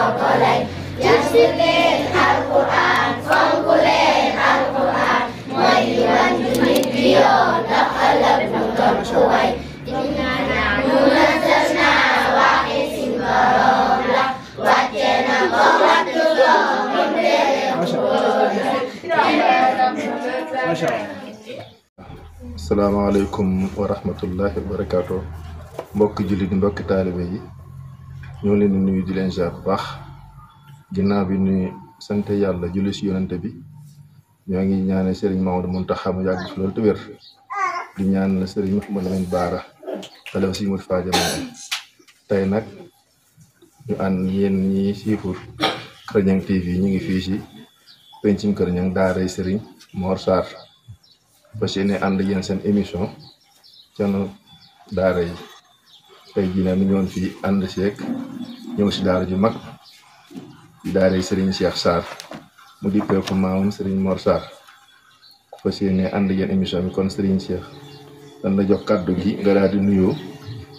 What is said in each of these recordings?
sokolay yasirleen alquran fonkuleen alquran mooy li wan jullit bi yoon ndax ëllëg mu doon ku way inna nahnu nazzalna waxi sin borom la wàcce na ko wattu loo moom téere Masha Allah. Asalaamaaleykum wa rahmatullahi wa barakaatu mbokki jullit mbokki taalibe yi ñoo leen di nuyu di leen jaar bu baax ginnaaw bi nuyu sant yàlla julli si yonante bi ñoo ngi ñaanal Serigne Mamadou Mountakha mu yàgg fi loolu te wér di ñaanal Serigne Mouhamadou Lamine Bara xalifa si Modou Fadia tey nag ñu ànd yéen ñi siifur Kër Niang TV ñu ngi fii si pencum Kër Niang daaray Serigne Mor Sarr fas yéene ànd yéen seen émission Canu daara yi tey jii nag ñu ñëwoon fii ànd seeg ñëw si daara ju mag di daara yi Serigne Cheikh Sarr mu dippee ko maamam Serigne Mor Sarr fas yéene ànd yéen émission bi kon Serigne Cheikh dan la jox kàddu gi nga daal di nuyoo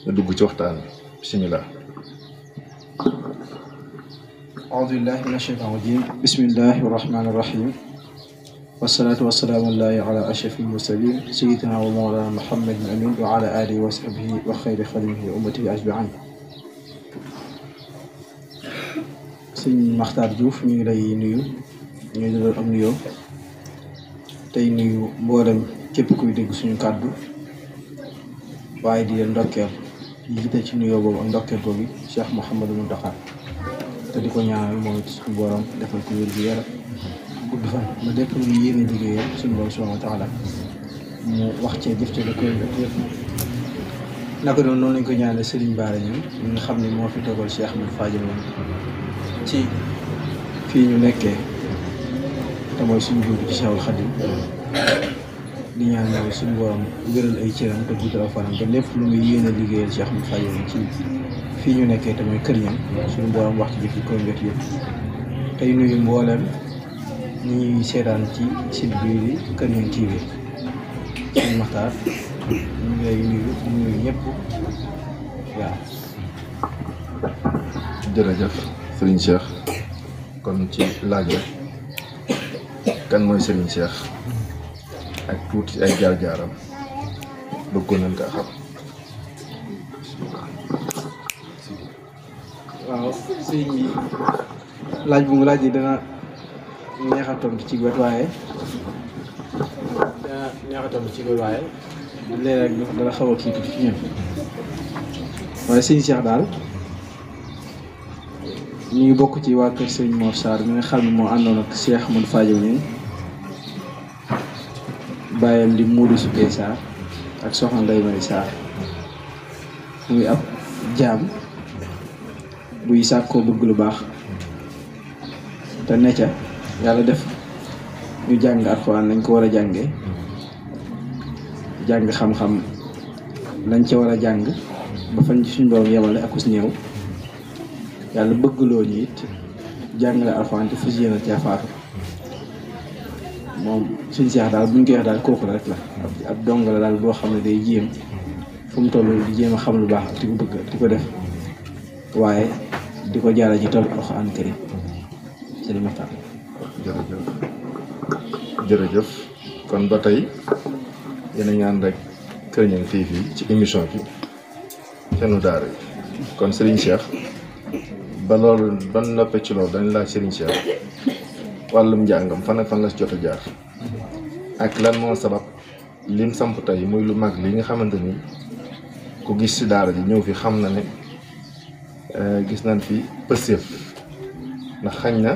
nga dugg ci waxtaan bi bisimilah. أعوذ بالله من الشيطان الرجيم بسم الله الرحمن الرحيم والصلاة والسلام على أشرف المرسلين سيدنا ومولانا محمد الأمين وعلى آله وصحبه وخير خدمه أمته أجمعين. Sëñ Makhtar Diouf ñu ngi lay nuyu ñu ngi doon am nuyoo tey nuyu mboolem képp kuy dégg suñu kàddu waaye di leen ndokkeel di jiite ci nuyoo boobu ak ndokkeel boobu Cheikh Mouhamadou Mountakha te di ko ñaanal moom it suñu borom defal ko wér gu yaram gudd fan ba lépp lu ñu yéene liggéeyal suñu borom subhanahu wa taala mu wax cee jëf te da koy yëpp naka noonu lañ ko ñaanal Serigne Bara ñi nga xam ne moo fi toogal Cheikh Ahmed Fadia moom ci fii ñu nekkee te mooy suñu bunt ci Cheikhul Khadim di ñaan mooy suñu borom wéral ay cëram te guddal fanam ba lépp lu muy yéene liggéeyal Cheikh Ahmed Fadia ci fii ñu nekkee te mooy Kër Niang suñu borom wax ci jëf yi koy jot yëpp tey nuyu mbooleem ñi ñuy seetaan ci site bii di Kër Niang TV Sëñ Makhtar ñu ngi lay nuyu ñëpp waaw. jërëjëf Serigne Cheikh kon ci laaj kan mooy Serigne Cheikh ak tuuti ay jaar-jaaram bëggoon nañ kaa xam. waaw sëñ bi laaj bu mu laaj yi dana neex a tontu ci wet waaye léeg-léeg dana xaw a kii tuuti ci ñun waaye sëñ Cheikh daal ñu ngi bokk ci waa kër sëñ Mor Sarr mi nga xam ne moo àndoon ak Cheikh Ahmadou Fadia ñun bàyyam di Modou Soukey Sarr ak soxna Ndeye Marie Sarr muy ab jaam buy sàkkoo bëgg lu baax te ne ca yàlla def ñu jàng alxuraan nañ ko war a jàngee jàng xam-xam lañ ca war a jàng ba fañ suñu borom yemale ak us néew yàlla bëgg loo ñu it jàngale alxuraan te fas yéene caa faatu moom suñ seex daal buñ koy wax daal kooku la rek la ab dong la daal boo xam ne day jéem fu mu toll di jéem a xam lu baax ak di ko bëgg di ko def waaye di ko jaara ci tool alxuraan karim Sëriñ Makhtar. jërëjëf kon ba tey yéen a ngi ànd rek Kër Niang TV ci émission bi Canu daara yi kon Serigne Cheikh ba loolu ba noppee ci loolu dañ laaj Serigne Cheikh wàllum njàngam fan ak fan la si jot a jaar ak lan moo sabab lim samp tey muy lu mag li nga xamante ni ku gis si daara ji ñëw fi xam na ne gis nañ fi pësëf ndax xañ na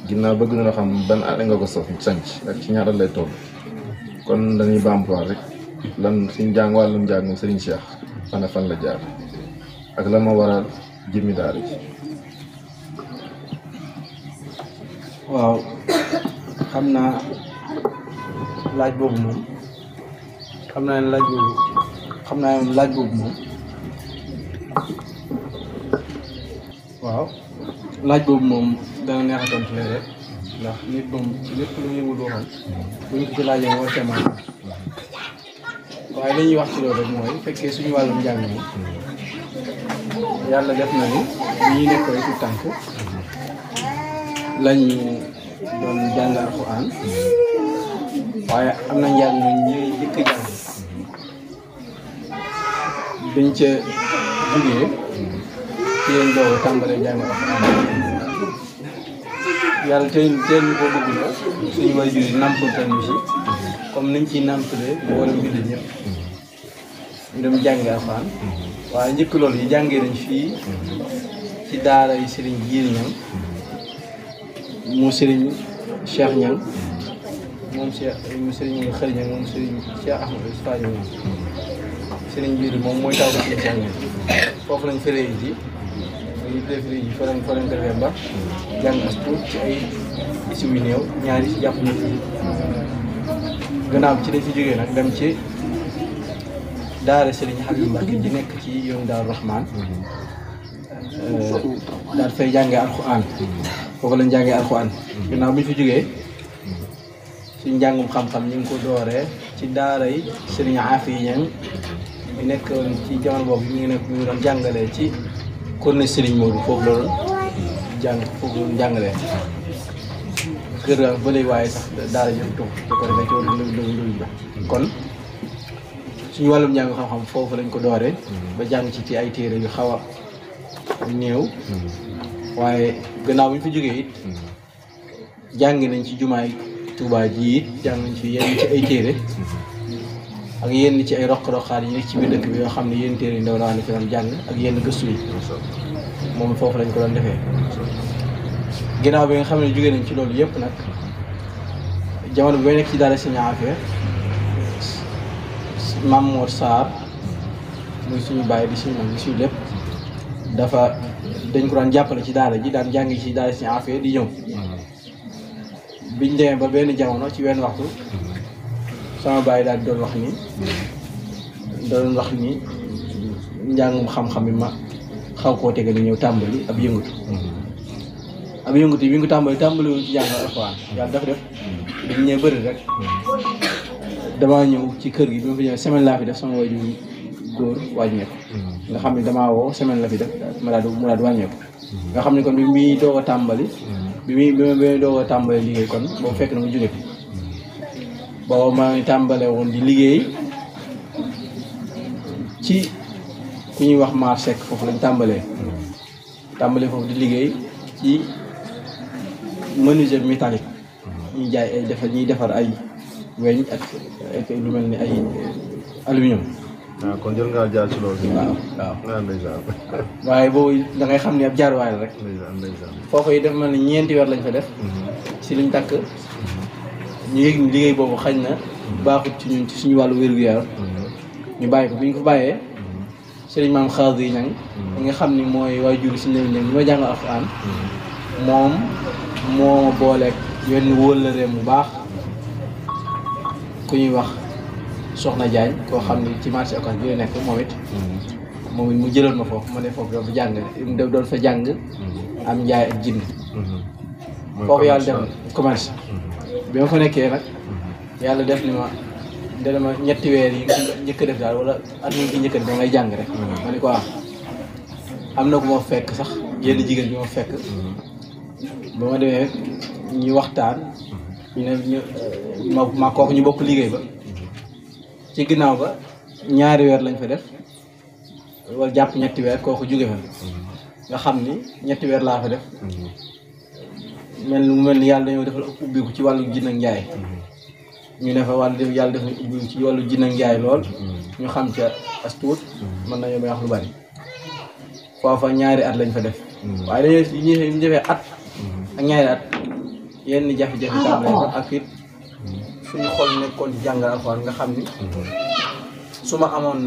ginnaaw bëgg na xam ban at nga ko sanc ak ci ñaata lay toll kon dañuy bamtuwaat rek lan suñ jàng wàllum njàngam Serigne Cheikh fan ak fan la jaar ak lan moo waral jëmmi daara ji. waaw xam naa laaj boobu moom waaw laaj boobu moom dana neex a tontu rek ndax nit moom ci lépp lu mu yëngu waxam bu ñu ko ci laajee war cee mën waaye li ñuy wax ci loolu rek mooy fekkee suñu wàllum njàng mi yàlla def na ni ñi nekk ay tout tànk lañu doon jàng alxuraan waaye am na njàng ñu jëkk jàng biñ ca jugee ci leen doog a tàmbalee jàng alxuraan yàlla teel ñu ko dugg la suñu waajur yi nàmpatal ñu si comme niñ ciy nàmpalee mboolem jullit ñëpp ñu dem jàngi alxuraan waaye njëkk loolu yi jàngee nañ fii ci daara yi sëriñ Jiiri Ñang mu sëriñ Cheikh Ñang moom mu sëriñ Xëri Ñang moom sëriñ Cheikh Ahmadou Fadio Ñang sëriñ Jiiri moom mooy taw ci jàngee foofu lañ feree ji ñu defee ji fa lañ defee ba jàng as tuut ci ay isi yu néew ñaari jàpp ñett yi gannaaw bi ci dañ fi jógee nag dem ci daara Serigne Habib Mbacké ji nekk ci yoonu Daaru Rahman daal fay jàngee alxuraan foofu lañ jàngee alxuraan gannaaw bi ñu fi jógee suñ njàngum xam-xam ñu ngi ko dooree ci daara yi Serigne Afi Ñang ñu nekkoon ci jamono boobu ñu ngi doon jàngalee ci kon Serigne Modou foofu la doon jàngalee kër ga ba léegi waaye sax daara ji tux te ko defee ci wàllu ndënd ba kon suñu wàllum njàng xam-xam foofu lañ ko dooree ba jàng ci ay téere yu xaw a néew waaye gannaaw bu ñu fi jógee it jàng nañ ci jumaay Tuubaa ji it jàng nañ ci yenn ci ay téere ak yenn ci ay roq-roqaat yi nekk ci biir dëkk bi yoo xam ne yenn téere yu ndaw la ci doon jàng ak yenn gëstu yi moom foofu lañ ko doon defee ginnaaw bi nga xam ne jógee nañ ci loolu yëpp nag jamono bi bay nekk ci daara Serigne Afia Mame Mor Sarr muy suñu bàyyi di suñu mag di suñu lépp dañ ko daan jàppale ci daara ji daan jàngi ci daara Serigne Afia di ñëw biñ demee ba benn jamono ci wenn waxtu sama bàyyi daal doon wax ni njàngum xam-xam bi ma xaw koo tegal ni ñëw tàmbali ab yëngatu bi nga tàmbali wuñ ci jàng alxuraan yàlla dafa def dañ ñëw bëri rek damaa ñëw ci kër gi bi ma fi ñëw semaine laa fi def sama waajur góor wàññeeku nga xam ne damaa woo semaine la fi def mu daal wàññeeku nga xam ne kon bi muy doog a tàmbali bi muy doog a tàmbali liggéey kon boobu fekk na mu jóge fi booba maa ngi tàmbale woon di liggéey ci ku ñuy wax Mar Seck foofu lañ tàmbalee foofu di liggéey ci menuisier métallique ñuy jaay ay defar ay weñ ak lu mel ni ay aluminium. waaw kon jël ngaa jaar ci loolu. waaw. ndeysaan. waaye boobu da ngay xam ne ab jaaruwaay la rek. ndeysaan. foofu yi def mel ni ñeenti weer lañ fa def. si liñ takk ñu yëg ni liggéey boobu xañ na baaxut ci ñun ci suñu wàllu wér-gu-yaram ñu bàyyi ko bi ñu ko bàyyee sëriñ maam Xaadi Ñang ñi nga xam ni mooy waajur si ñëw ñëw bi ma jàng alxuraan moom moo booleeg wenn wóllëre mu baax ku ñuy wax Soxna Jaañ koo xam ni ci marché Ocass bi la nekk moom it mu jëloon ma foofu ma ne foofu doon fa jàng doon fa jàng am njaay ak jinn foofu yàlla def commerce bi ma fa nekkee nag yàlla def ni ma ñetti weer yi nga njëkk a def daal wala at mi ngi njëkk a def da ngay jàng rek ma ne ko am na ku ma fekk sax yenn jigéen bi ma fekk ba ma demee ñu waxtaan ñu ne ma kooku ñu bokk liggéey ba ci ginnaaw ba ñaari weer lañ fa def wala jàpp ñetti weer kooku jóge fa nga xam ni ñetti weer laa fa def mu mel ni yàlla dañoo defal ubbiku ci wàllu jinn ak njaay ñu ne fa yàlla def ubbiku ci wàllu jinn ak njaay lool ñu xam ca as tuut mën nañoo may wax lu bari foofa ñaari at lañ fa def waaye dañuy ñu defee at ak ñaari at yenn jafe-jafe tàmbale ba ak it suñu xol nekkoon ci jàngal alxuraan nga xam ni su ma amoon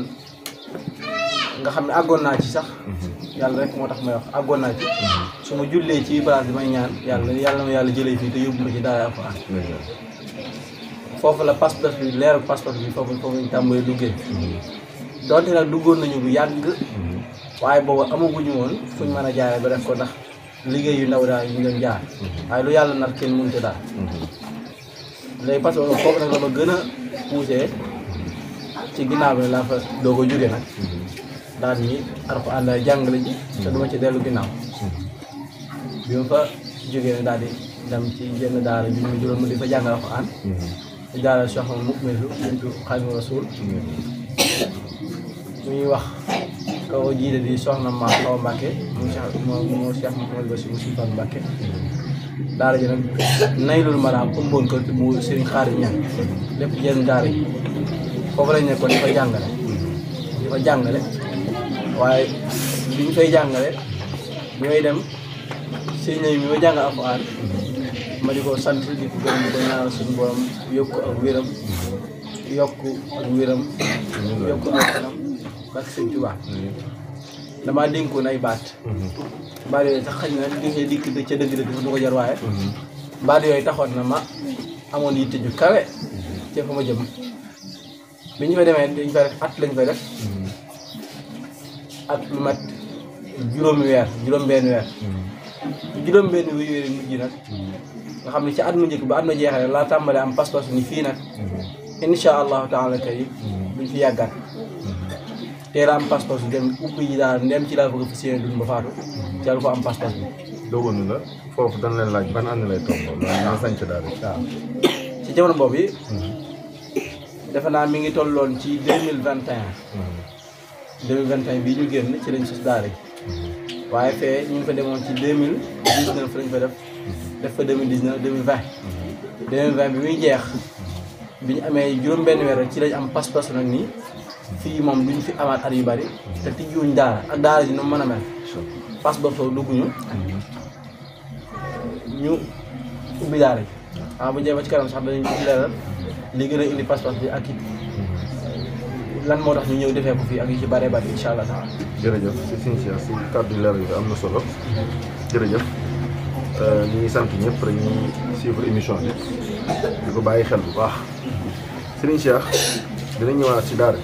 nga xam ne àggoon naa ci sax yàlla rek moo tax may wax àggoon naa ci su ma jullee ci place bi may ñaan yàlla ma yàlla jëlee fii te yóbbu ma ci daara alxuraan foofu la pas-pas bi leeru pas-pas bi foofu ñu tàmbalee duggee donte nag duggoon nañu bu yàgg waaye boobu amaguñu woon fuñ mën a jaaree ba def ko ndax liggéey yu ndaw daal ñu leen jaar waaye lu yàlla nar kenn mënut daal léegi parce que foofu nag la ma gën a poussé ci ginnaaw bi laa fa doo ko jógee nag daal ni alxuraan daal jàngale ji te duma ci dellu ginnaaw bi ma fa jógee ne daal di dem ci jenn daara bi mu juróom di fa jàngal Alxuraan ci daara Cheikh Mouhamadou bintu Xaadimu Rasuul muy wax kaw jiite di soxna ma xaw Mbàkke mu Cheikh Mouhamadou Bassirou Moussa Mbàkke daara ji nag Naylul Maraam ëmboon ko mu Serigne Xaari Ñaan lépp jenn daara yi foofu lañ nekkoon di fa jàngale waaye bi ñu fay jàngale bi may dem sëñ mi ma jàngal Alxuraan ma di ko sant di ko gërëm di ko ñaanal suñu borom yokk ak wéram yokk ak kanam ak sëñ Tuubaa damaa dénkoon ay baat yooyu sax xëy na gisee dikk ca dëgg-dëgg du ko jar waaye baat yooyu taxoon na ma amoon yitte ju kawe ci fa ma jëm bi ñu fa demee dañ fay def at lañ fay def ak lu mat juróom-benn weer mujj nag nga xam ne ci at mu njëkk ba at ma jeexale laa tàmbale am pas-pas ni fii nag insha allahu taala kay duñ fi yàggaat teel a am pas-pas bi dem ubbi ji daal ndem ci laa bëgg fi seen dund ba faatu teel ko am pas-pas bi. dogoon la foofu dañ leen laaj ban année lay tombé loolu ñoo sañc daal waaw ci jamono boobu yi defe naa mi ngi tolloon ci 2021 bii ñu génn ci lañ sos daara yi waaye fee ñu ngi fa demoon ci 2019 lañ fa def fa 2019 2020 bi muy jeex bi ñu amee juróom-benn weer ci lañ am pas-pas nag nii fii moom duñ fi amaat at yu bari te tijjuwuñ daara ak daara ji nu mu mën a mel pas boobu soo dugguñu ñu ubbi daara ji bu jee ba ci kanam sax dañu leeral li gën a indi pas-pas bi ak it lan moo tax ñu ñëw defee ko fii ak yu ci bare bari incha allah taala. jërëjëf si sëñ Cheikh si kàddu leer yi am na solo jërëjëf ñu ngi sant ñëpp rek ñu suivre émission bi di ko bàyyi xel bu baax sëriñ Cheikh dina ñëwaat si daara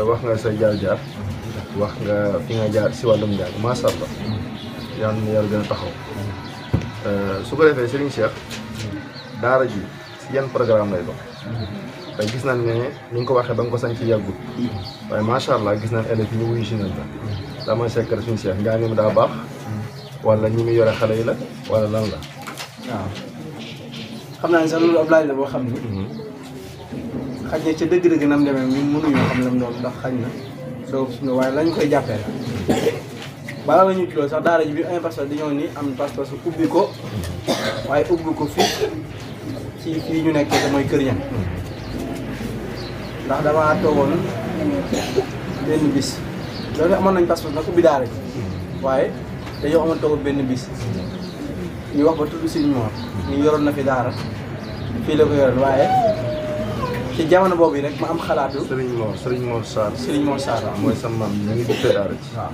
wax nga sa jaar-jaar wax nga fi nga jaar si wàllum njàng macha allah yal na yàlla gën a taxaw su ko defee sëriñ Cheikh daara ji si yan programme lay doon. te gis nañ ne ni nga ko waxee ba nga ko sañ ci yàggut waaye macha allah gis nañ élèves yi ñu wuyu si nañ la daa may sekkar suñu Cheikh njàng mi daa baax wala ñi muy yore xale yi la wala lan la. waaw xam naa ne sax loolu ab laaj la boo xam ni xaj na ca dëgg-dëgg nam demee ñun mënuñoo xam lam doon ndax xaj na doo suñu waaye lañ koy jàppee la balaa la ñu ci loolu sax daara ji bi ay pas-pas dañoo ni am pas-pas ubbi ko waaye ubbi ko fii ci fii ñu nekkee te mooy Kër Ñaŋ ndax damaa toogoon benn bis loolu amoon nañ pas-pas nag ubbi daara ji waaye dañoo amoon toogoon benn bis ñu wax ba tudd Sëriñ Mor ñu yoroon na fi daara fii la ko yoroon waaye ci jamono boobu yi rek ma am xalaatu. Sëriñ Mor Sarr. Sëriñ Mor Sarr waaw mooy sama maam ñu ngi duppee daara ji. waaw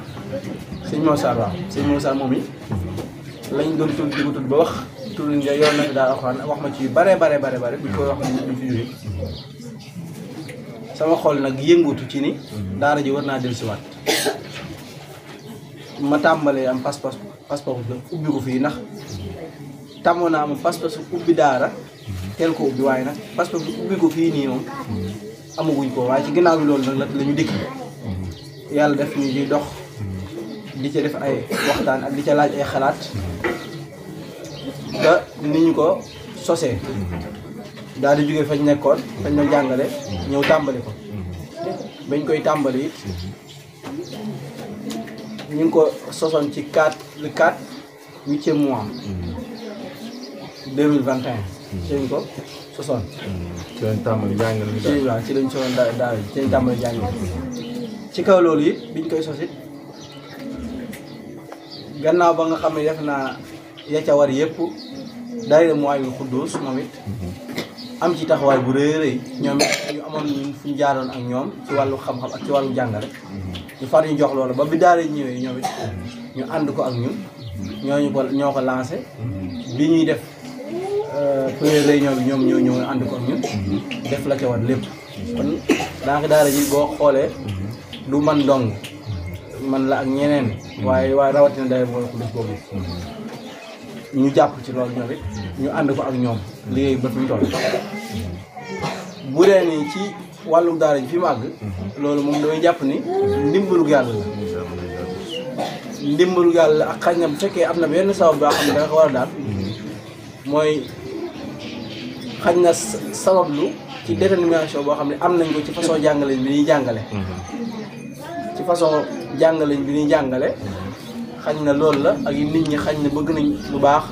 Sëriñ Mor Sarr waaw Sëriñ Mor Sarr moom yi lañ doon tudd di ko tudd ba wax tudd nga yoroon na fi daara wax ma ci yu bare bare buñ koy wax ñu fi jógee sama xol nag yëngutu ci ni daara ji war naa dellusiwaat ma tàmbalee am pas-pas ubbi ko fii ndax tàmmoon naa am pas-pas ubbi daara teel ko ubbi waaye nag pas-pas ubbi ko fii nii moom amaguñ ko waaye ci ginnaaw bi loolu nag la ñu dikk yàlla def ñu ciy dox di ca def ay waxtaan ak di ca laaj ay xalaat te ni ñu ko sosee daal di jóge fañ nekkoon fañ ma jàngale ñëw tàmbali ko bañ koy tàmbali it ñu ngi ko sosoon ci 8e mois 2021 ci lañ ko sosoon ci lañ tàmbali jàngale bi ci waaw ci lañ sosoon daal ci lañ tàmbali jàngale ci kaw loolu it biñ koy sosit gannaaw ba nga xam ne def naa ya ca war yëpp daayira Mawahibou Khoudoss moom it am ci taxawaay bu rëy rëy ñoom it ñu amoon ñun fu ñu jaaroon ak ñoom ci wàllu xam-xam ak ci wàllu jàngale ñu far ñu jox loolu ba bi daara ñëwee ñoom it ñu ànd ko ak ñun ñoo ko lancé bi ñuy def première réunion bi ñoom ñoo ñëw ànd ko ak ñun def la ca war lépp kon daanaka daara ji boo xoolee du man dong man la ak ñeneen waaye rawatina daayira Mawahibou Khoudoss boobu ñu jàpp ci loolu ñoom it ñu ànd ko ak ñoom liggéey ba fi mu toll bu dee ni ci wàllum daara ji fi mu àgg loolu moom damay jàpp ni ndimbalug yàlla la ndimbalu yàlla ak xañ na bu fekkee am na benn sabab boo xam ne danga ko war a daal mooy xañ na sabablu ci détermination boo xam ne am nañ ko ci façon jàngaleñ bi ñuy jàngale ci façon jàngaleñ bi ñuy jàngale xañ na loolu la ak nit ñi xañ na bëgg nañ lu baax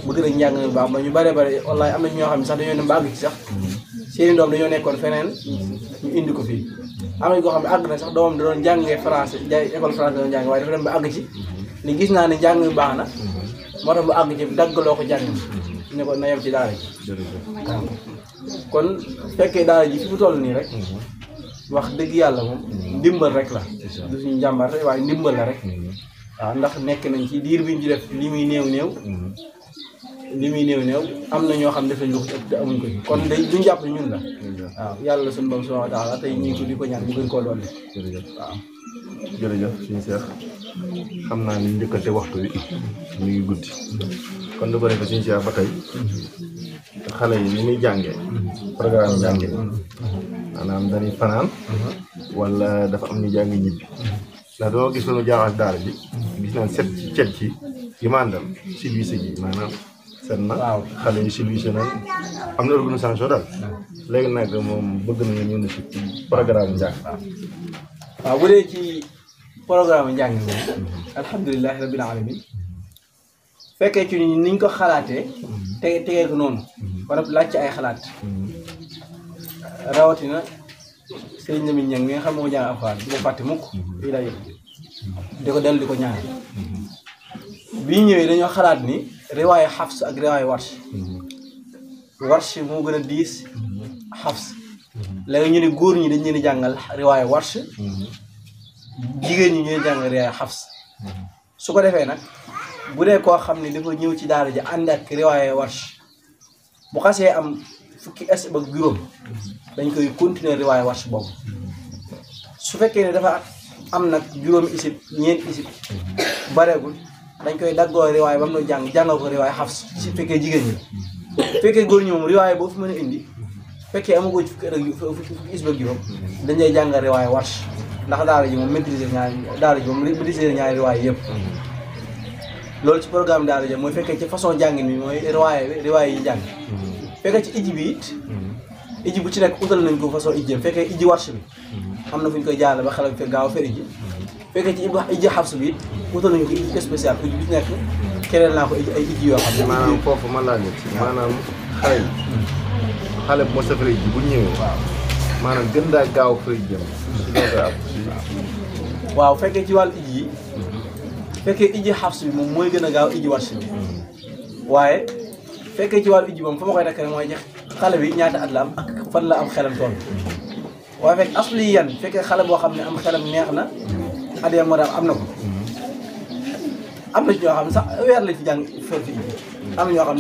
bëgg nañ njàngale bu baax ba ñu bare bare wallahi am na ñoo xam ne sax dañoo dem ba àgg ci sax seeni doom dañoo nekkoon feneen ñu indi ko fii am na koo xam ne àgg na sax doomam da doon jàngee français école français da doon jàng waaye dafa dem ba àgg ci ni gis naa ne njàng mi baax na moo tax bu àgg ci daggaloo ko jàng ne ko na yem ci daara ji waaw kon fekkee daara ji fi mu toll nii rek wax dëgg yàlla moom ndimbal rek la du suñu jàmbar rek waaye ndimbal la rek waaw ndax nekk nañ ci diir bi ñu ci def li muy néew néew am na ñoo xam ne def nañ lu ko ëpp te amuñ ko ci kon day duñ jàpp ñun la waaw yàlla suñu borom subhanahu wa taala tey ñu ngi ko di ko ñaan mu gën koo dolli waaw jërëjëf suñu seex xam naa ni njëkkante waxtu wi ñu ngi guddi kon du ko defee suñu seex ba tey xale yi ni muy jàngee programme jàngee maanaam dañuy fanaan wala dafa am ñu jàng ñibbi ndax doo gis lu jaaxal daara ji gis naa set ci cet ci yi mandal civilisé ji maanaam set na xale yi civilisé na am na organisation daal léegi nag moom bëgg nañu ñëw na ci programme njàng waaw bu dee ci programme njàng moom alhamdulilahi rabbil alamin fekkee ci niñ ko xalaatee tegee ko noonu ba laaj ci ay xalaat rawatina sëriñ Lamine Niang mi nga xam moo jàng alxuraan du ko fàtte mukk fii lay di ko dellu di ko ñaan bii ñëwee dañoo xalaat ni riwaayu xafs ak riwaayu warsh moo gën a diis xafs léegi ñu ne góor ñi dañ leen di jàngal riwaayu warsh jigéen ñi ñu leen jàngal riwaayu xafs su ko defee nag bu dee koo xam ne dafa ñëw ci daara ji ànd ak riwaayu warsh bu xasee am fukki es ba juróom dañ koy continuer riwaayu warsh boobu su fekkee ne dafa am nag juróomi isib ñeenti isib bareegul dañ koy daggoo riwaay ba mu doon jàngal ko riwaay xafs si fekkee jigéen ñi fekkee góor ñi moom riwaay boo fi mën a indi fekkee amagoo ci fukki isib ak juróom dañ lay jàngal riwaay warsh ndax daara ji moom maîtriser ñaari riwaay yëpp loolu ci programme daara ji mooy fekkee ci façon jàngin bi mooy riwaay yi jàng fekkee ci iji bi it iji bu ci nekk utal nañ ko façon ijjëm fekkee iji warsh bi am na fu ñu koy jaarale ba xale bi gaaw a feri ji fekkee ci iji xafs bi it utal nañu ko iji spécial iji bu ci nekk keneen naa ko ay iji yoo xam ne maanaam foofu man laa ñëw maanaam xale bu mos a feri ji bu ñëwee maanaam gën daa gaaw feri jëm waaw fekkee ci wàllu iji yi fekkee iji xafs bi moom mooy gën a gaaw iji warsh bi waaye fekkee ci wàllu iji moom fa ma koy nekk rek mooy jeex xale bi ñaata at la am ak fan la am xelam toll waaye fekk asli yan fekkee xale boo xam ne am xelam neex na adee moo daam am na ko am na ci ñoo xam ne sax weer lañ ci jàng fer fi am na ñoo xam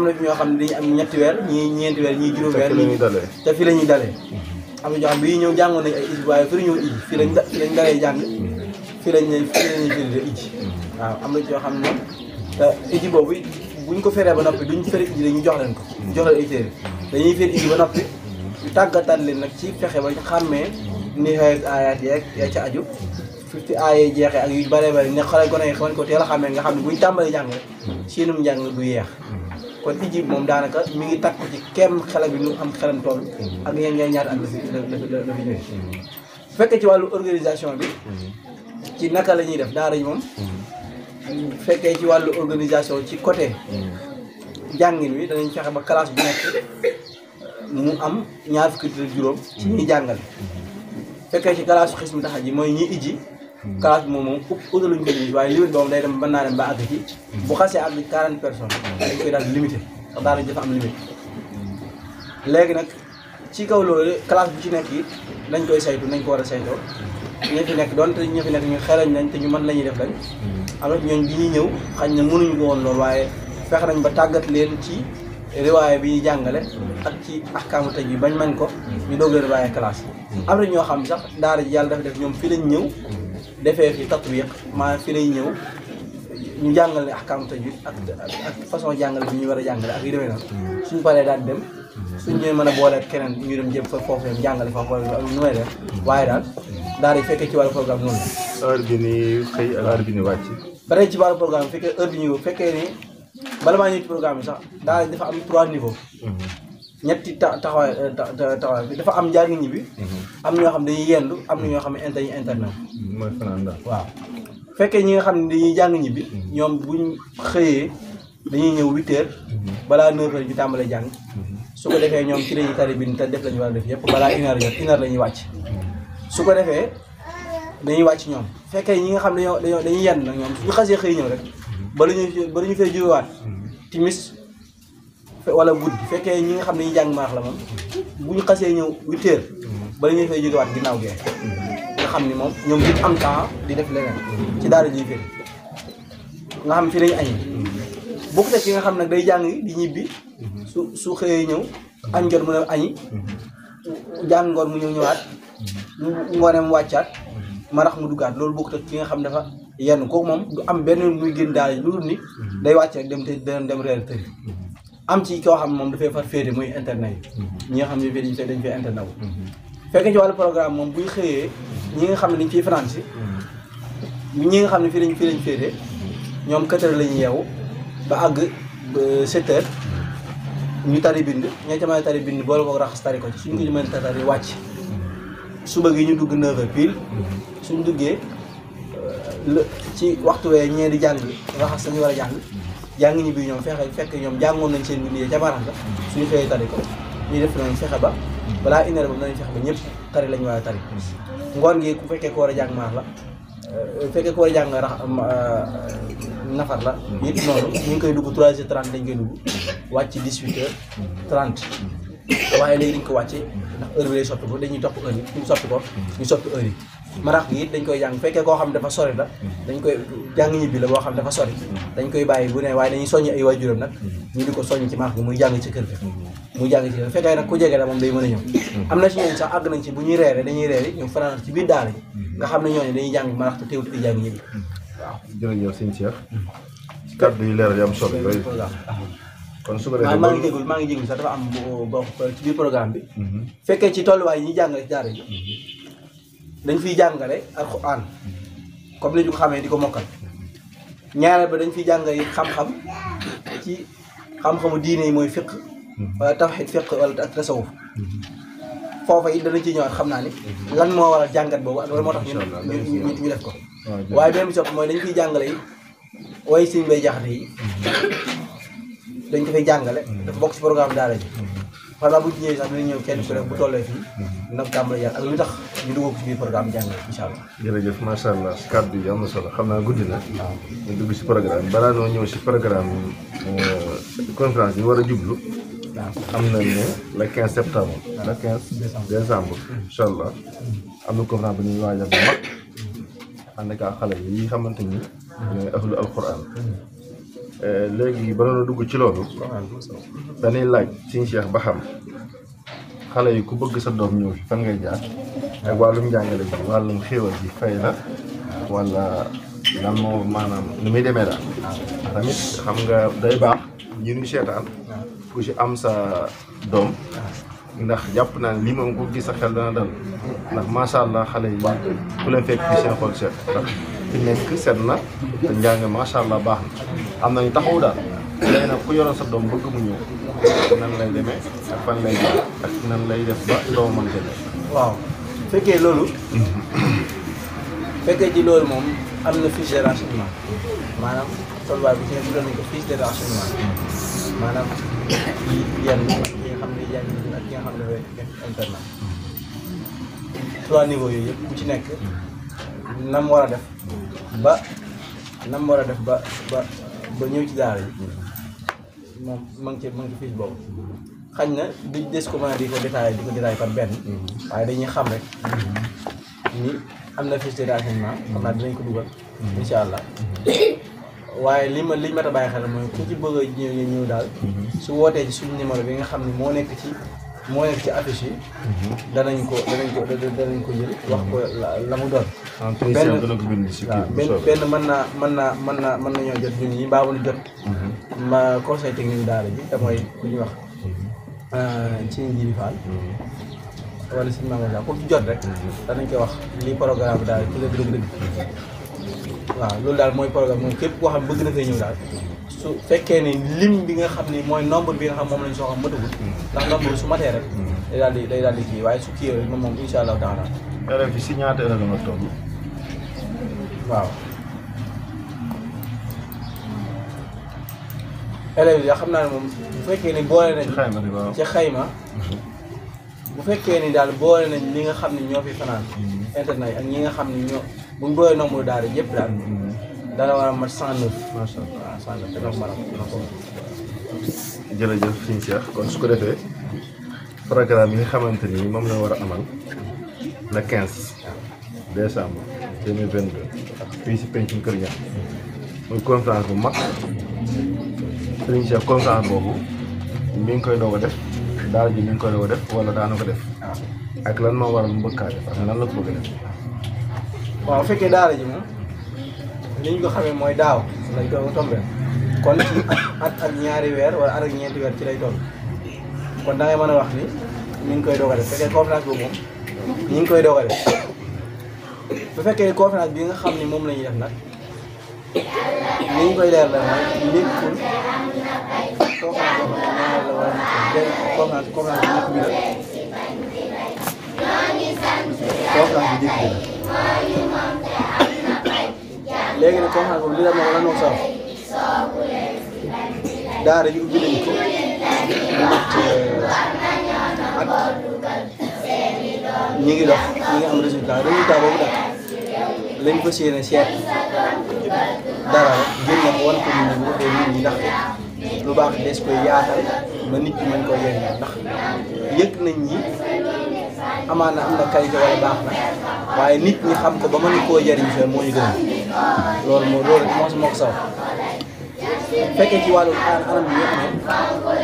ne ñoo xam ne dañuy am ñetti weer ñii ñeenti weer ñii juróom weer te fii la ñuy dalee am na ñoo xam ne bii ñëw jàngoon nañ ay iji waaye fi la ñëw iji fii lañ dalee jàng fii lañuy firide iji waaw am na ci ñoo xam ne te iji boobu buñ ko feree ba noppi duñ feri iji dañuy jox leen ko jox leen ay téere dañuy feri iji ba noppi tàggatal leen nag ci fexe ba xàmmee ni xëy aayaat yeeg ya ca aju fi aayee jeexee ak yu bare bare ne xale gone yi xaman ko teel a xàmmee nga xam ne buñ tàmbalee jàng rek siinum njàng du yeex kon iji moom daanaka mi ngi takku ci kem xale bi nu am xelam toll ak yéen ngay ñaata at la fi ñëwee su fekkee ci wàllu organisation bi ci naka la ñuy def daara ji moom fekkee ci wàllu organisation ci côté jàngin wi danañ fexe ba classe bu nekk mu am ñaar fukki ak juróom ci ñuy jàngale fekkee ci classe su xismu taxa ji mooy ñi iji classe bi moom utaluñ ko limite waaye limite boobu day dem mën naa dem ba àgg ci bu xasee àgg 40 personnes dañ koy daal limité ndax daara ji dafa am limite léegi nag ci kaw loolu classe bu ci nekk it dañ koy saytu nañ ko war a saytoo ñi fi nekk doonte ñi fi nekk ñu xereñ nañ te ñu mën la ñuy def lañ am na ñooñ bi ñuy ñëw xañ na mënuñu ko woon loolu waaye fexe nañ ba tàggat leen ci riwaaya bi ñuy jàngale ak ci ahkaamu taj bi bañ mañ ko ñu doog leen bàyyi classe am na ñoo xam sax daara ji yàlla dafa def ñoom fi lañ ñëw defee fi tatbiq maanaam fi lañ ñëw ñu jàngal ne ahkaamu taj bi ak façon jàngale bi ñu war a jàngale ak yu demee noonu suñ paree daal dem suñ ñëwee mën a boole keneen ñu dem jëm fa foofu dem jàngale fa xool nu may def waaye daal daara yi fekkee ci wàllu programme noonu la heure bi ni xëy ak heure bi ni wàcc. ba tey ci wàllu programme bi fekkee heure bi ñu fekkee ni bala maa ñëw ci programme bi sax daal dafa am 3 niveaux. ñetti taxawaay bi dafa am jàng ñibbi. am ñoo xam dañuy yendu am na ñoo xam ne dañuy internet. mooy fanaan daal. waaw fekkee ñi nga xam ne dañuy jàng ñibbi. ñoom buñ xëyee dañuy ñëw 8h. balaa 9h ñu tàmbalee jàng. su ko defee ñoom ci lañuy tari bind te def lañu war a def yëpp balaa 1h jot 1h la ñuy wàcc. su ko defee dañuy wàcc ñoom fekkee ñi nga xam ne dañuy yenn nag ñoom suñu xasee xëy ñëw rek ba lu ñu fay jógewaat timis wala guddi fekkee ñi nga xam ne dañuy jàng maax la moom bu ñu xasee ñëw 8h ba la ñuy fay jógewaat ginnaaw gee nga xam ni moom ñoom duñ am temps di def leneen ci daara ji fii nga xam fi lañu añi bokk te ki nga xam nag day jàng di ñibbi su xëyee ñëw añ jot mu ne añi jàng ngoon mu ñëwaat ngoone mu wàccaat marax mu duggaat loolu bokk te ki nga xam dafa yenn kooku moom du am benn muy génn daal lu dul ni day wàcc rek dem reer tëri am ci koo xam moom dafay far féete muy internet yi ñi nga xam ne dañ fay internet wu fekk ci wàllu programme moom buy xëyee ñi nga xam ne dañ fiy France ñi nga xam ne fii lañ féete ñoom 4h la ñuy yeewu ba àgg 7h ñu tari bind ña ca mën a tari bind boole ko raxas tari ko ci suñu ko mën a tari wàcc suba gi ñu dugg 9h pile suñ duggee ci waxtu wee ñee di jàng raxas dañu war a jàng ñi bi ñoom fekk ñoom jàngoon nañ seen bind ca baaraam la suñu xëyee tari ko ñuy def nañ fexe ba balaa une heure ba danañ fexe ba ñëpp tari lañu war a tari ngoon gi ku fekkee ko war a jàng maar la fekkee ko war a jàng nafar la it noonu ñu ngi koy dugg 3h30 dañ koy dugg wàcc 18h30 waaye léegi dañ ko wàcce ndax heure bi lay soppi ko dañuy topp heure yi ñu soppi ko ñu soppi heure yi marax gi it dañ koy jàng fekkee koo xam dafa sori la dañ koy jàng ñibbi la boo xam dafa sori dañ koy bàyyi bu ne waaye dañuy soññ ay waajuram nag ñu di ko soññ ci marax gi muy jàng ci kër ga muy jàng ci kër fekkee nag ku jege la moom day mën a ñëw am na ci ñooñu sax àgg nañ ci bu ñuy reere dañuy reere ñu fanaan ci biir daara yi nga xam ne ñooñu dañuy jàng marax te teewut ay jàng ñibbi waaw jërëjëf sëñ Cheikh kàddu yi leeral yi am solo yooyu kon su ko defee maa ngi jégul sax dafa am boo ci biir programme bi fekkee ci tolluwaay yi ñuy jàngale ci daara ji dañ fiy jàngale alxuraan comme ni ñu ko xamee di ko mokkal ñaareel ba dañ fiy jàngale xam-xam ci xam-xamu diine yi mooy fiq wala tawxiid fiq wala ak tasawuf foofa it danañ ciy ñëwaat xam naa ni lan moo waral jàngat boobu ak lan moo tax ñu def ko waaye beneen bi sopp mooy dañ fiy jàngale yi way siñ bay jaxate yi dañ ko fay jàngale dafa bokk ci programme daara ji xanaa bu ñëwee sax dinañ ñëw kenn ku nekk bu tollee fii nag tàmbali jàng ak lu tax ñu dugal ko ci biir programme jàngale incha allah. jërëjëf macha allah kàddu yi am na solo xam naa guddi na. ñu dugg si programme balaa noo ñëw si programme conférence yi war a jublu. waaw xam nañ ne le 15 septembre. le 15 décembre. incha allah am na conférence bu ñuy waajal bu mag. ànd ak xale yi xamante ni. ñooy ahlu alquran. léegi ba doon dugg ci loolu. dañuy laaj Sëñ Cheikh ba xam xale yi ku bëgg sa doom ñëw fi fan ngay jaar. ak wàllum njàngale bi wàllum xéewal bi fay la wala lan moo maanaam ni muy demee daal. tamit xam nga day baax ñu ngi seetaan ku ci am sa doom ndax jàpp naa ne lii moom ko gis sa xel dana dal ndax macha allah xale yi ku leen fekk fi seen xol seet ndax fi nekk seet na te njàng macha allah baax na am nañu taxaw daal léegi nag ku yoroon sa doom bëgg mu ñëw nan lay demee ak fan lay jaar ak nan lay def ba doo mën demee. waaw fekkee loolu fekkee ci loolu moom am na fiche de renseignement maanaam tolluwaay bi ci nekk nañ ko fiche de renseignement maanaam ci yenn ki nga xam ne jàng ak ki nga xam ne dafay def internat 3 niveaux yooyu yëpp bu ci nekk nam war a def ba ñëw ci daara yi moom ma ngi ci fiche boobu xañ na duñ des ko mën a di ko détaillé par benn waaye dañuy xam rek ni am na fiche de renseignement xam naa dinañ ko dugal incha allah waaye liñ ma ta bàyyi xel mooy ku ci bëgg a ñëw daal su wootee ci suñu numéro bi nga xam ne moo nekk ci affiche yi danañ ko jël wax ko la mu doon benn mën nañoo jot ñun ñi baa mën jot ma conseil technique daara ji te mooy ku ñuy wax ci Njibi Fall wala sëñ Mamadou ku ci jot rek danañ koy wax lii programme bi daal ci la dëgg-dëgg waaw loolu daal mooy programme moom képp koo xam bëgg na fay ñëw daal su fekkee ne lim bi nga xam ni mooy nombre bi nga xam moom lañ soxla matagul ndax nombre su matee rek day daal di kii waaye su kii rek moom incha allahu taala. élèves yi si ñaata élèves la nga toll. waaw élèves yi xam naa ne moom bu fekkee ni boole nañ ci xayma bu fekkee ni daal boole nañ li nga xam ne ñoo fi fanaan internet yi ak ñi nga xam ne ñoo buñ boolee nombre daal yëpp daal dana war a mat 109. macha allah waaw 109 te doon maanaam dina ko. jërëjëf sëñ Cheikh kon su ko defee programme yi nga xamante ni moom la war a amal le 15 décembre 2022 fii si pencum Kër Niang muy conférence bu mag sëñ Cheikh conférence boobu mi ngi koy doog a def daal ji mi ngi koy doog a def wala daana ko def ak lan moo waral mbëkkaate parce que nan la ko bëgg a def. waaw bu fekkee daara ji moom li ñu ko xamee mooy daaw lañ ko tombé kon ci at ak ñaari weer wala at ak ñeenti weer ci lay toll kon da ngay mën a wax ni ñu ngi koy doog a def fekkee conférence boobu moom ñu ngi koy doog a def bu fekkee conférence bi nga xam ni moom la ñuy def nag li ñu koy leer la mooy nekkul conférence bi nekk bi la conférence bi jëkk bi la léegi nag conférence boobu li la moo lan moo sax daara ji ubbi nañ ko mu mat at ñi ngi dox ñi ngi am résultat boobu nag lañ fas yéene seet dara rek génne ko wan ko nit ñi bu ko defee nit ñi ndax lu baax des koy yaatal ba nit ñi mën koy yëngu ndax yëg nañ ñi amaana am na qualité wala baax na waaye nit ñi xam ko ba mën koo jëriñ fee moo ñu gën loolu moo ko saw fekkee ci wàllu anam bi nga xam ne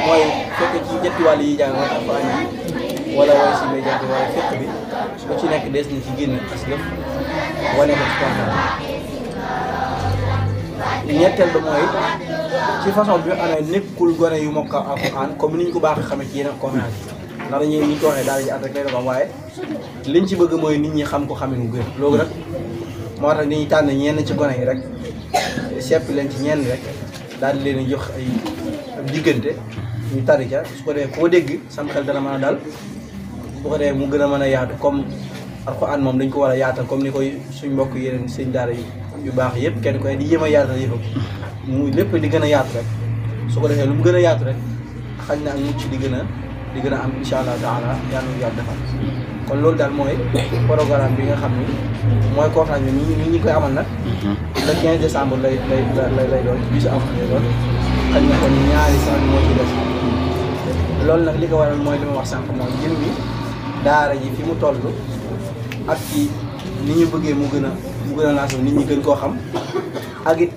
mooy fekkee ci ñetti wàll yi jàng mooy alxuraan yi wala way si média bi wala fekk bi lu ci nekk des na ci génn as lëf wane ko ci conférence ñetteel ba mooy ci façon bi nga amee nekkul gone yu mokk alxuraan comme ni ñu ko baaxee xamee ci yeneen conférence yi ndax dañuy ñu ko waxee daal di at rek lay doon waaye liñ ci bëgg mooy nit ñi xam ko xamee mu gën loolu rek moo tax dañuy tànn ñenn ci gone yi rek seppi leen ci ñenn rek daal di leen jox ay diggante ñu tari ca su ko defee koo dégg sam xel dana mën a dal bu ko defee mu gën a mën a yaatu comme alxuraan moom dañ ko war a yaatal comme ni koy suñ mbokk yeneen sëñ daara yu baax yëpp kenn koy di yéem a yaatal yëppam mu lépp di gën a yaatu rek su ko defee lu mu gën a yaatu rek xañ na ak mucc di gën a am incha allah taala yàlla defal kon loolu daal mooy programme bi nga xam ni mooy conférence bi ñi koy amal nag le 15 décembre lay doon bisu am lay doon xañ na kon ñaari semaine moo ci def loolu nag li ko waral mooy li ma wax sànq mooy jëm mi daara ji fi mu toll ak ci ni ñu bëggee mu gën a lancé nit ñi gën koo xam ak it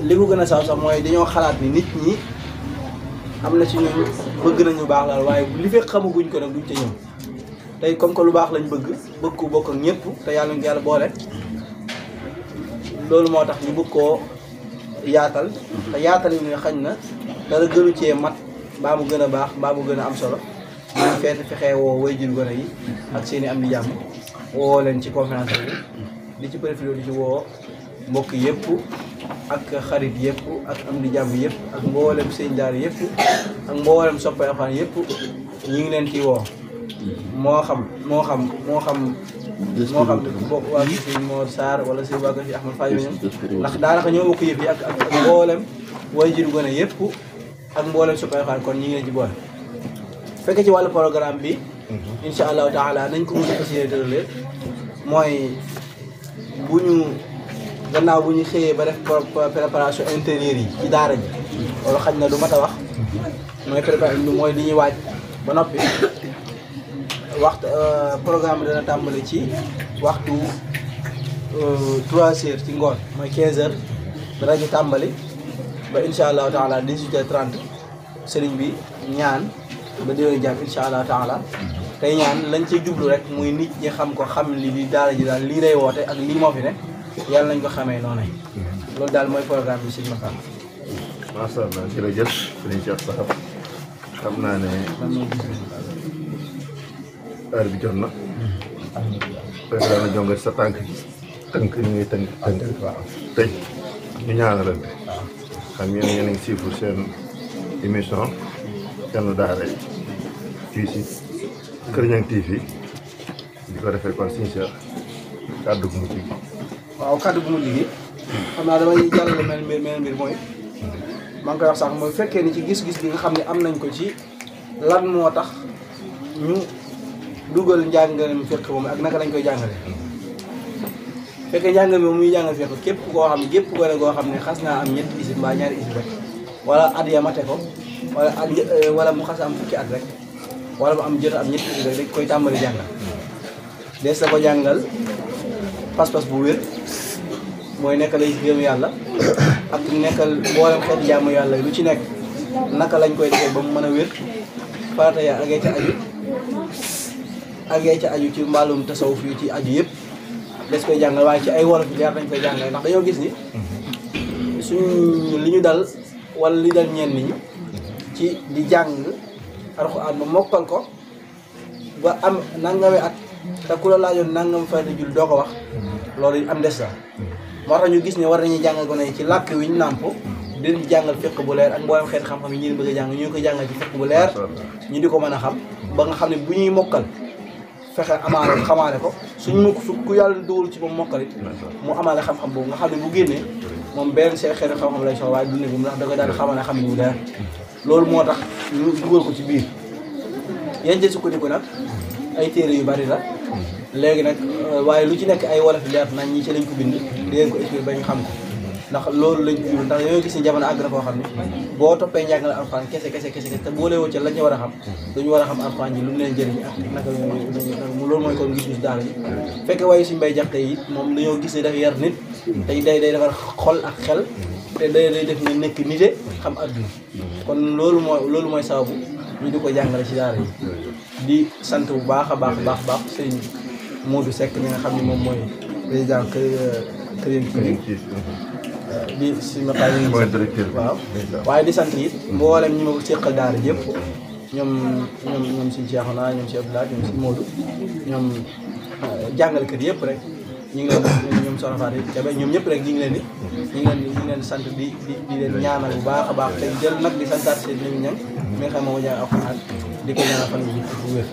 li ko gën a sax mooy dañoo xalaat ni nit ñi am na ci ñu bëgg nañu baax laal waaye li fekk xamaguñ ko nag duñ ca ñëw tey comme que lu baax lañ bëgg ko bokk ak ñëpp te yàlla boole loolu moo tax ñu bëgg koo yaatal te yaatal yi ne xañ na dara gënu cee mat mbaa mu gën a baax mbaa mu gën a am solo ñu fexee woo waajur gone yi ak seen i am di jàmm woo leen ci conférence bi di ci profité di ci woo mbokk yëpp ak xarit yëpp ak am di jàmm yëpp ak mboolem sëñ daara yëpp ak mboolem soppay Alxuraan yëpp ñu ngi leen ci woo moo xam bokk waa gi sëñ Mor Sarr wala sëñ waa gi Ahmad Faye ñoom ndax daanaka ñoo bokk yëf yi ak mboolem waajur gone yëpp ak mboolem soppay Alxuraan kon ñu ngi leen ci boole fekkee ci wàllu programme bi insha allahu taala nañ ko mën a fasiyee tëralee mooy gannaaw bu ñu xëyee ba def préparation intérieure yi ci daara ji loolu xaj na du mat a wax mooy préparation mooy li ñuy waaj ba noppi waxtu programme bi dana tàmbali ci waxtu 3 heures ci ngoon mooy 15 heures dana ñu tàmbali ba insha allahu taala 18h30 sëriñ bi ñaan ba déwénu jàmm insha allahu taala tey ñaan lañ ciy jublu rek muy nit ñi xam ko xam li daara ji daal lii lay woote ak lii moo fi ne yàlla nañ ko xamee noonu loolu daal mooy programme bi sëñ Makhtar. macha allah jërëjëf sëñ Cheikh Saxab xam naa ne heure bi jot na président na jongal sa tànk tënk ni ngay tënk tëj ñu ñaanalante xam yéen a ngi suivre seen émission Thierno Daara fii si Kër Niang TV di ko defee kon suñu Cheikh kàddu gu mujj gi. waaw kàddu gu mujj gi xam naa damay jàllale mel mbir mooy maa ngi koy wax sax mooy fekkee ni ci gis-gis bi nga xam ne am nañ ko ci lan moo tax ñu dugal njàngaleem fekk moom ak naka lañ koy jàngale fekkee njàngale moom muy jàngal fekk képp koo xam ne gépp gone goo xam ne xas naa am ñetti isib mbaa ñaari isib rek wala at ya mate ko wala mu xas am fukki at rek wala mu am jot am ñetti isib rek dañ koy tàmbali jàngal des na ko jàngal pas-pas bu wér mooy nekk lay gëm yàlla ak nekkal mboolem xeeti jaamu yàlla lu ci nekk naka lañ koy defee ba mu mën a wér farata ya agee ca aju ci mbaalum tasawuf yu ci aju yëpp des koy jàngal waaye ci ay wolof yi leer dañ koy jàngale ndax dañoo gis ni suñ li ñu dal wala li dal ñenn ñi ci di jàng alxuraan ba mokkal ko ba am nangami at te ku la laajoon nangam farata jul doo ko wax loolu am des la moo tax ñu gis ne war nañuy jàngal gone yi ci làkk wi ñu nàmp di leen jàngal fiqh bu leer ak mboolem xeeti xam-xam yi ñu bëgg a jàng ñu ko jàngal ci fiqh bu leer ñu di ko mën a xam ba nga xam ne bu ñuy mokkal fexe amaale xamaale ko suñ mukk su ku yàlla dugal ci moom mokkal it mu amaale xam-xam boobu nga xam ne bu génnee moom benn seen xeeti xam-xam lay soxla waaye dund bu ndax da koy daal xamale xam ne bu leer loolu moo tax ñu dugal ko ci biir yéen ci sukkandiku nag ay téere yu bari la léegi nag waaye lu ci nekk ay wolof leer nañ ñi ci lañ ko bind di leen ko expliqué ba ñu xam ko ndax loolu lañ ko ndax dañoo gis ni jamono àgg na koo xam ne boo toppee njàngale alxuraan kese te boole woo ca lañ war a xam dañu war a xam alxuraan ji lu mu leen jëriñ ak naka loolu mooy kon gis-gis daara ji fekkee waaye suñu bay jaxte yi moom dañoo gis ne dafa yar nit tey day defar xol ak xel te day def ne nekk nite xam adduna kon loolu mooy sababu ñu di ko jàngale ci daara yi di sant bu baax a baax sëñ Modou Seck mi nga xam ne moom mooy président Kër Niang di si mataay yi waaw waaye di sant it mboolem ñi ma ko seqal daara yëpp ñoom si Cheikhouna ñoom si Abdoulaye ñoom si Modou ñoom jàngal kër yëpp rek ñu ngi leen ñoom Soxna Fatou Kébé ñoom ñëpp rek ñu ngi leen di sant di leen ñaanal bu baax a baax te jël nag di santaat seen Lamine Niang mi nga xam ne moo jàng alxuraan di ko ñaanal fan yi bu wér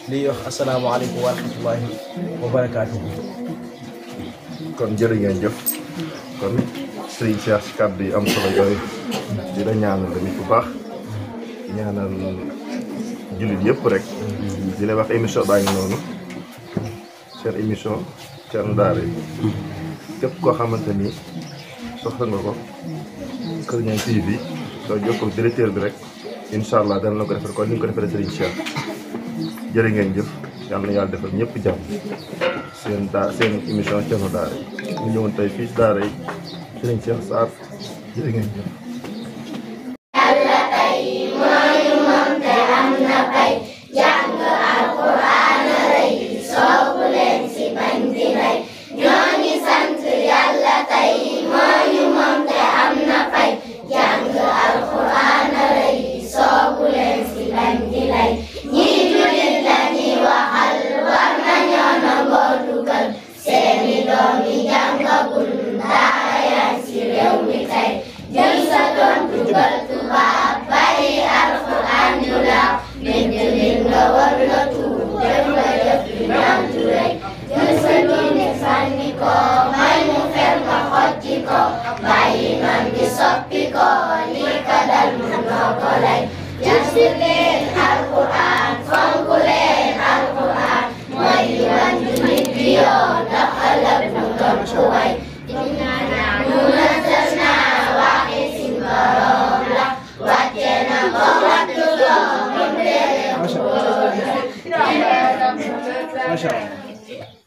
di wax asalaamaaleykum wa rahmatullahi wa barakaatu. kon jërë ngeen jëf kon sëriñ Cheikh si kàddu yi am solo yooyu di la ñaanal tamit bu baax ñaanal jullit yëpp rek di la wax émission baa ngi noonu seen émission Thierno Daara képp koo xamante ni soxla nga ko Kër Niang TV soo jokkoo directeur bi rek incha allah dana la ko defal kon ni nga ko defee sëriñ Cheikh jërë ngeen jëf yàlla na yàlla defal ñëpp jàmm seen émission Thierno Daara ñu ñëwoon tey fii si daara yi sëriñ Cheikh Sarr jërë ngeen jëf. Yàlla tey moo ñu moom te am na pay jàng alxuraan rëy soobu leen si bañ di rey ñoo ngi sant yàlla tey moo ñu moom te am na pay jàng alxuraan rëy soobu leen si bañ di rey ñii jullit la ñuy waxal war nañoo nangoo dugal seeni doom yi jàngagul daara yaa ci réew mi tey jël sa doom dugal tubaab bàyyi alxuraan ñu laaw nit jullit nga war nga tuub def nga def lu ñaantu rek jël sa diine sànni ko may mu fer nga xocci ko bàyyi man di soppi ko lii ka dal mu noo ko lay jël si leen alxuraan fonk leen alxuraan mooy li wan jullit bi yoon ndax ëllëg mu doon ku way inna nahnu nazzalna waxi si borom la wàcce na ko wattu loo mu tere Masha Allah.